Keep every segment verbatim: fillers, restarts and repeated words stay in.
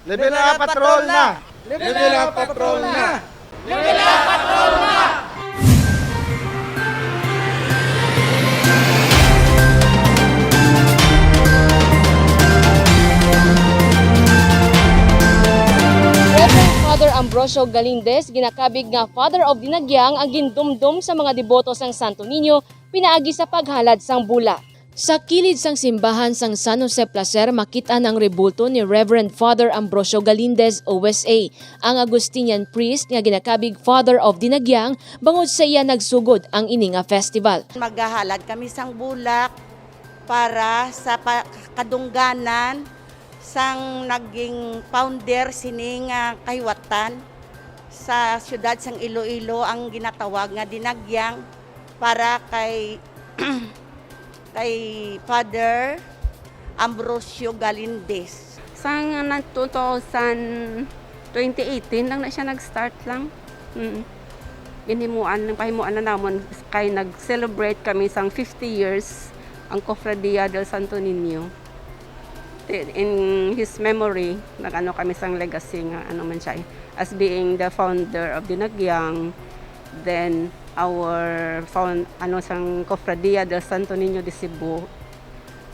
Level up, patrol na! Level up, patrol na! Reverend Father Ambrosio Galindez, ginakabig nga Father of Dinagyang, ang gindumdom sa mga deboto sang Santo Niño pinaagi sa paghalad sang bulak. Sa kilid sang simbahan sang San Jose Placer, makit-an ang rebulto ni Reverend Father Ambrosio Galindez, O S A, ang Agustinian priest nga ginakabig Father of Dinagyang, bangod sa iya nagsugod ang ini nga festival. Maghahalad kami sang bulak para sa pa-, kadungganan sang naging founder sini nga kahiwatan sa siyudad sang Iloilo, ang ginatawag nga Dinagyang, para kay kay Father Ambrosio Galindez. Sang, ano, two thousand, twenty eighteen lang na siya nag-start lang. Mm. Ginhimuan, ang pahimuan na namon kay nag-celebrate kami sang fifty years ang Cofradia del Santo Niño. Ti-, in his memory, nag-ano kami sang legacy nga ano man siya, eh, as being the founder of Dinagyang, then our found, ano, sang Cofradia del Santo Niño de Cebu,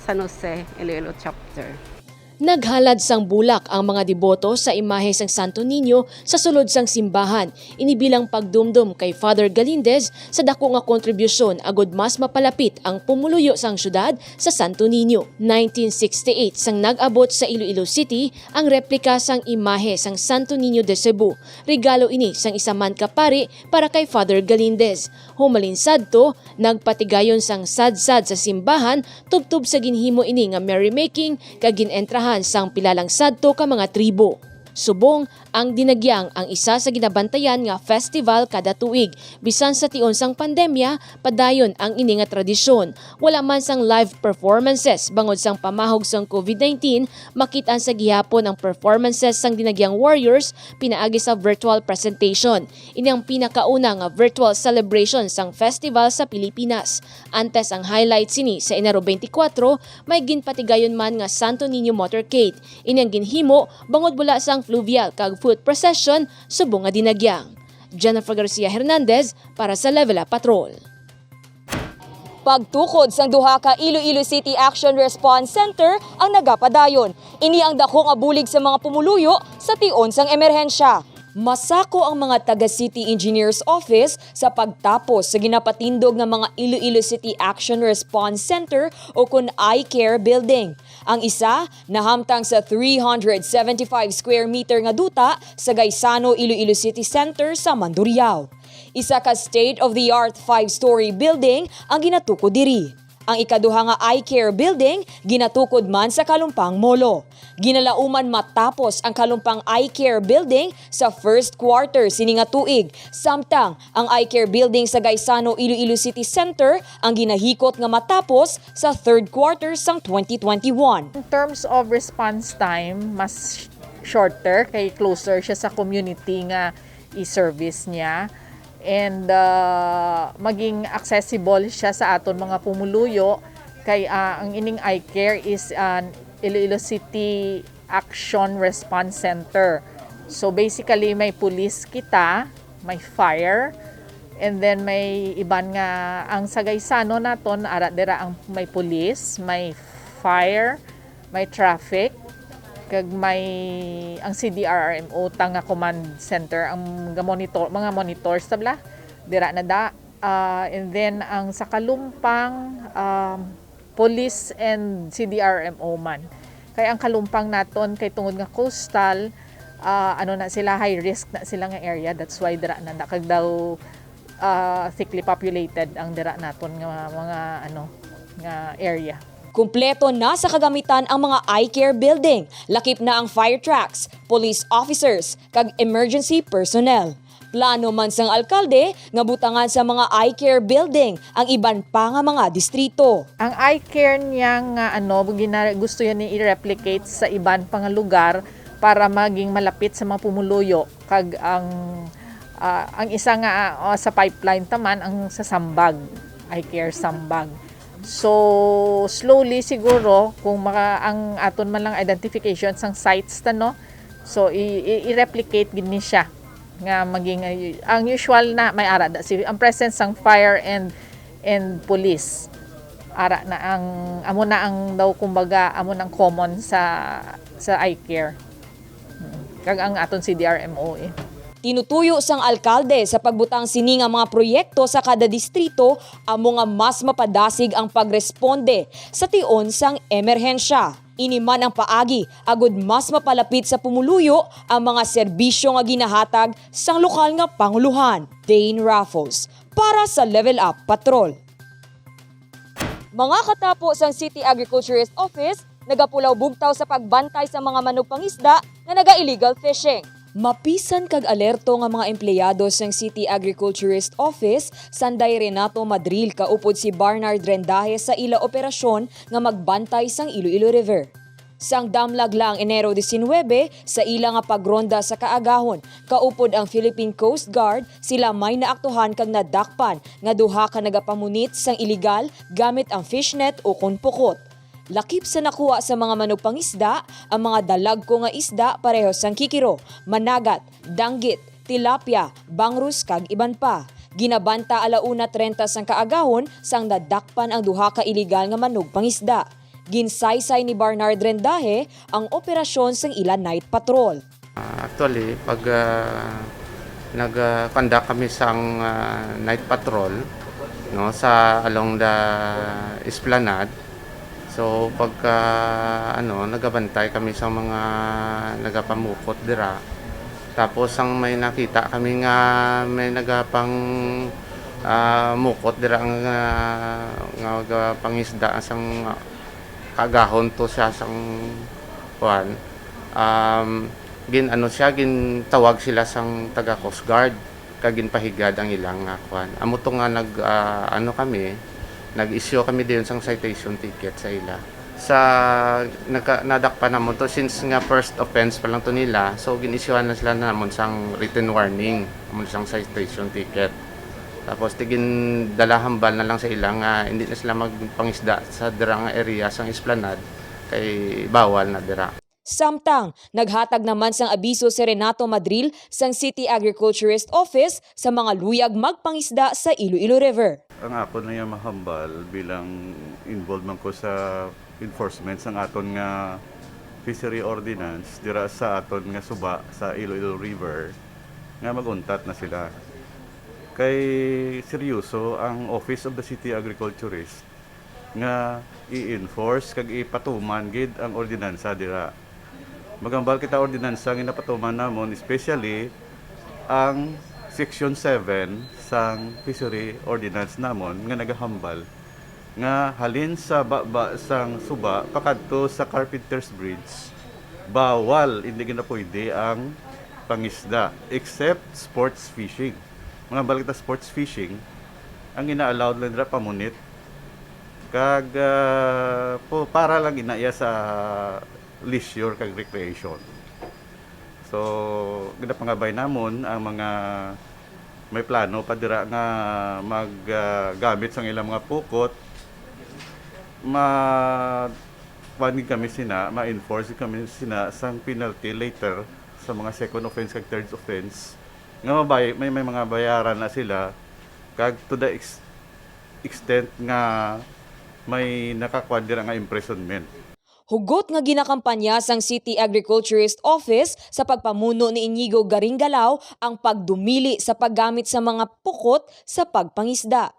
San Jose, Iloilo Chapter. Naghalad sang bulak ang mga deboto sa imahe sang Santo Niño sa sulod sang simbahan, ini bilang pagdumdom kay Father Galindez sa dako nga kontribusyon agud mas mapalapit ang pumuluyo sang syudad sa Santo Niño. Nineteen sixty-eight, sang nag-abot sa Iloilo City ang replika sang imahe sang Santo Niño de Cebu, regalo ini sang isa man ka pari para kay Father Galindez. Humalin sadto, nagpatigayon sang sadsad sa simbahan tubtob sa ginhimo ini nga merrymaking kag gin-entrahan sang pila lang sadto ka mga tribo. Subong, ang Dinagyang ang isa sa ginabantayan nga festival kada tuig. Bisan sa tion sang pandemya, padayon ang ini nga tradisyon. Wala man sang live performances bangod sang pamahog sang COVID nineteen, makit-an sa gihapon ang performances sang Dinagyang Warriors pinaagi sa virtual presentation. Ini ang pinakauna nga virtual celebration sang festival sa Pilipinas. Antes ang highlight sini sa Enero twenty-four, may ginpatigayon man nga Santo Niño Motorcade. Ini ang ginhimo bangod bula sang fluvial kag foot procession subong nga Dinagyang. Jennifer Garcia Hernandez para sa Level Up Patrol. Pagtukod sang duha ka Iloilo City Action Response Center ang nagapadayon. Ini ang dako nga bulig sa mga pumuluyo sa tion sang emerhensya. Masako ang mga taga City Engineers Office sa pagtapos sa ginapatindog nga mga Iloilo City Action Response Center o kon I-CARE building. Ang isa nahamtang sa three hundred seventy-five square meter nga duta sa Gaisano, Iloilo City Center sa Mandurriao. Isa ka state-of-the-art five-story building ang ginatukod diri. Ang ikaduha nga I-CARE building ginatukod man sa Kalumpang Molo. Ginalauman matapos ang Kalumpang I-CARE building sa first quarter sini nga tuig, samtang ang I-CARE building sa Gaisano, Iloilo City Center ang ginahikot nga matapos sa third quarter sang twenty twenty-one. In terms of response time, mas shorter kay closer siya sa community nga i-service niya. And uh, maging accessible siya sa aton mga pumuluyo kay uh, ang ining I-CARE is an Iloilo City Action Response Center. So basically may police kita, may fire, and then may iban nga ang sa Gaisano naton ara dira ang may police, may fire, may traffic, kag may ang C D R R M O ta nga command center ang ga-monitor, mga monitors ta bala dira na da. Uh, and then ang sa Kalumpang um, police and C D R M O man. Kay ang Kalumpang naton kay tungod nga coastal, uh, ano na sila, high risk na sila nga area. That's why dira na da kag daw uh, thickly populated ang dira naton nga mga ano nga area. Kumpleto na sa kagamitan ang mga I-CARE building, lakip na ang fire trucks, police officers, kag emergency personnel. Plano man sang alkalde nga butangan sa mga I-CARE building ang iban pa nga mga distrito. Ang I-CARE niya nga ano, gina- gusto yan i-replicate sa iban pa nga lugar para maging malapit sa mga pumuluyo kag ang ah, ang isa nga ah, sa pipeline ta man ang sa Sambag, I-CARE Sambag. So slowly siguro kung maka, ang aton man lang identification sang sites ta no, So i, i, i-replicate gid ni siya nga maging, uh, ang usual na may ara da si ang presence sang fire and and police. Ara na ang amo na ang daw kumbaga amo nang common sa sa eye care. Mm. Kag ang aton C D R M O eh. Tinutuyo sang alkalde sa pagbutang sini nga mga proyekto sa kada distrito amo nga mas mapadasig ang pagresponde sa tion sang emerhensya. Ini man ang paagi agud mas mapalapit sa pumuluyo ang mga serbisyo nga ginahatag sang lokal nga pangulohan. Dane Raffles para sa Level Up Patrol. Mga katapo sang City Agriculturist Office nagapulaw bugtaw sa pagbantay sa mga manugpangisda nga naga-illegal fishing. Mapisan kag alerto nga mga empleyado sang City Agriculturist Office, Sanday Renato Madril kaupod si Barnard Rendaje sa ila operasyon nga magbantay sang Iloilo River. Sang damlag lang Enero diecinuebe, sa ila nga pagronda sa kaagahon, kaupod ang Philippine Coast Guard, sila may naaktuhan kag nadakpan nga duha ka nagapamunit sang iligal gamit ang fishnet ukon pukot. Lakip sa nakuha sa mga manugpangisda ang mga dalagko nga isda pareho sang kikiro, managat, danggit, tilapia, bangrus kag iban pa. Ginabanta ala una trenta sang kaagahon sang nadakpan ang duha ka iligal nga manugpangisda. Ginsaysay ni Barnard Rendaje ang operasyon sang ila night patrol. Ah, actually, pag ah, nag-conduct kami sang ah, night patrol no sa along the Esplanade, so pagka ano nagabantay kami sa mga nagapamukot dira. Tapos ang may nakita kami nga may nagapang ah, mukot dira nga, nga, nga pangisda sang kaagahon to siya sang kuan. Um, gin ano siya, gintawag sila sang taga Coast Guard kag ginpahigad ang ilang nga kuan. Amo to nga nag ah, ano kami, nag-issue kami dayon sang citation ticket sa ila. Sa naka, nadakpan namon to since nga first offense pa lang to nila, so gin-issuehan na sila namon sang written warning, namon sang citation ticket. Tapos tigin dala hambal na lang sa ila nga hindi na sila magpangisda sa dira nga area sang Esplanade kay bawal na dira. Samtang naghatag naman sang abiso si Renato Madril sang City Agriculturist Office sa mga luyag magpangisda sa Iloilo River. Ang akon na iya mahambal bilang involved man ko sa enforcement sang aton nga fishery ordinance dira sa aton nga suba sa Iloilo River nga mag-untat na sila. Kay seryoso ang Office of the City Agriculturist nga i-enforce kag ipatuman gid ang ordinansa dira. Maghambal kita ordinansa nga napatuman namon, especially ang Section seven sang Fishery Ordinance namon nga nagahambal nga halin sa baba sang suba pakadto sa Carpenter's Bridge, bawal, hindi gid na pwede ang pangisda except sports fishing. Maghambal kita sports fishing, ang ina-allowed lang dira pamunit kag ah, po, para lang ina iya sa leisure kag recreation. So, ginapangabay namon ang mga may plano pa dira nga maggamit sang ilang mga pukot. Ma kuan gid kami sina, ma-enforce gid kami sina sang penalty later sa mga second offense kag third offense nga mabay, may, may mga bayaran na sila kag to the ex- extent nga may nakakuan dira nga imprisonment. Hugot nga ginakampanya sang City Agriculturist Office sa pagpamuno ni Inigo Garinggalaw ang pagdumili sa paggamit sa mga pukot sa pagpangisda.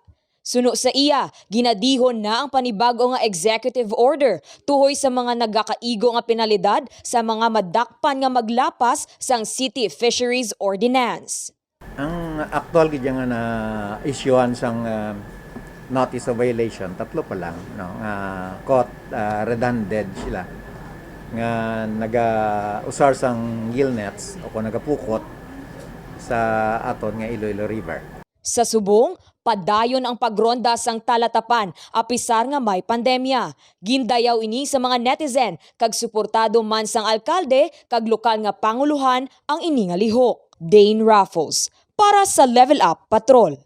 Suno sa iya, ginadihon na ang panibag-o nga executive order tuhoy sa mga nagakaigo nga penalidad sa mga madakpan nga maglapas sang City Fisheries Ordinance. Ang aktual gid nga na-issuehan sang ah, notice of violation, tatlo pa lang, no, nga caught ah, red-handed sila nga naga-usar sang gill nets o kung nagapukot sa aton nga Iloilo River. Sa subong, padayon ang pagronda sang talatapan apisar nga may pandemya. Gindayaw ini sa mga netizen kag suportado man sang alkalde kag lokal nga pangulohan ang ini nga lihok. Dane Raffles para sa Level Up Patrol.